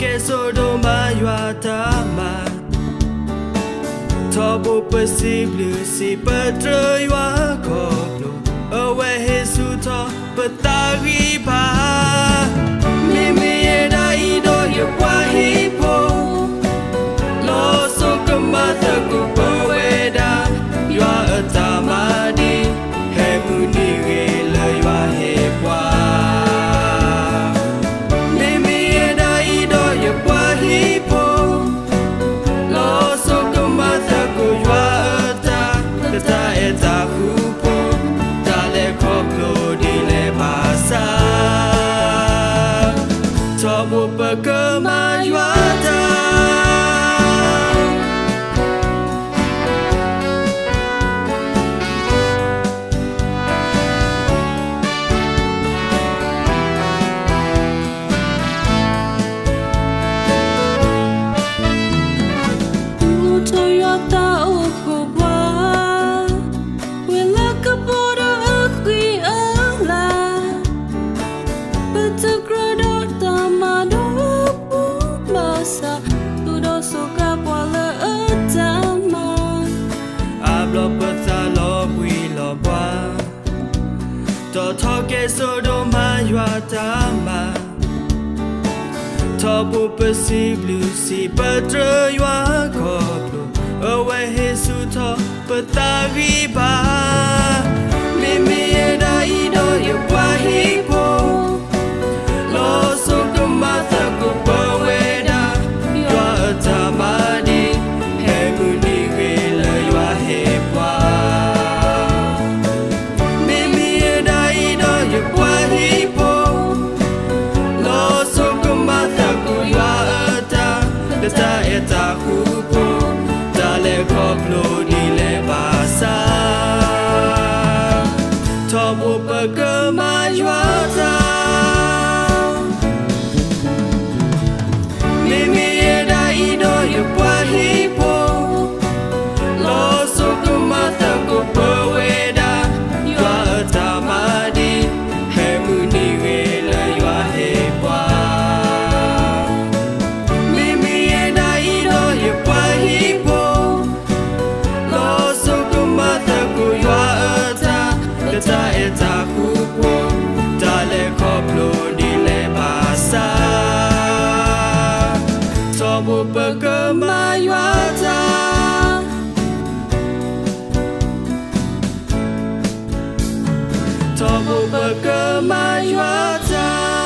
ကဲစိဒိၣ်မးယွၤတၢ်မၤ, ထီဘိပစံးဘျုးစံးပတြၢၤယွၤခီဖျိ, အဝဲဟ့ၣ်ဆူၣ်ထီၣ်ပသးဂံၢ်ဘါ. မ့မ့ၢ်ယဲဒၣ်အံၤဒီးယပှၤဟံၣ်ဖိ, လီၤစိၤကမၤသကိးပဝဲဒၣ်, ယွၤအတၢ်မၤဒ် ဟဲမုၢ်နံၤဂ့ၤလၢယွၤဟ့ၣ်ပှၤ. မ့မ့ၢ်ယဲဒၣ်အံၤဒီးယပှၤဟံၣ်ဖိ, လီၤစိၤကမၤသကိးယွၤအတၢ်, လၢတၢ်အဲၣ်တၢ်ဃူဖိ, တၢ်လဲၤခီဖျိဒ်လဲၣ်ဘၣ်ဆၣ်, ထီဘိပကမၤယွၤတၢ်. ဒုးအိၣ်ထီၣ်ယွၤသးအိၣ်ဃိပှၤ, ဝဲလၢကပီၤဒီးအဃံအလၤ, ပတကြၢးဒီးတၢ်မၤဒီးပူၤဘၣ်ဆၣ်, သူၣ်ဒီးဆိးကါပှၤလၢအတၢ်မၤ, အါဘျီပသးလီၤဘှံးလီၤဘှါ, တီၤထီကဲစိဒိၣ်မးယွၤတၢ်မၤ, ထီဘိပစံးဘျုးစံးပတြၢၤယွၤခီဖျိ, အဝဲဟ့ၣ်ဆူၣ်ထီၣ်ပသးဂံၢ်ဘါ. မ့မ့ၢ်ယဲဒၣ်အံၤဒီးယပှၤဟံၣ်ဖိ, လီၤစိၤကမၤသကိးပဝဲဒၣ်, ယွၤအတၢ်မၤဒ် ဟဲမုၢ်နံၤဂ့ၤလၢယွၤဟ့ၣ်ပှၤ. မ့မ့ၢ်ယဲဒၣ်အံၤဒီးယပှၤဟံၣ်ဖိ, လီၤစိၤကမၤသကိးယွၤအတၢ်, လၢတၢ်အဲၣ်တၢ်ဃူဖိ, တၢ်လဲၤခီဖျိဒ်လဲၣ်ဘၣ်ဆၣ်, ထီဘိပကမၤယွၤတၢ်. မ့မ့ၢ်ယဲဒၣ်အံၤဒီးယပှၤဟံၣ်ဖိ, လီၤစိၤကမၤသကိးပဝဲဒၣ်, ယွၤအတၢ်မၤဒ် ဟဲမုၢ်နံၤဂ့ၤလၢယွၤဟ့ၣ်ပှၤ. မ့မ့ၢ်ယဲဒၣ်အံၤဒီးယပှၤဟံၣ်ဖိ, လီၤစိၤကမၤသကိးယွၤအတၢ်, လၢတၢ်အဲၣ်တၢ်ဃူဖိ, တၢ်လဲၤခီဖျိဒ်လဲၣ်ဘၣ်ဆၣ်, ထီဘိပကမၤယွၤတၢ်. ထီဘိပကမၤယွၤတၢ်.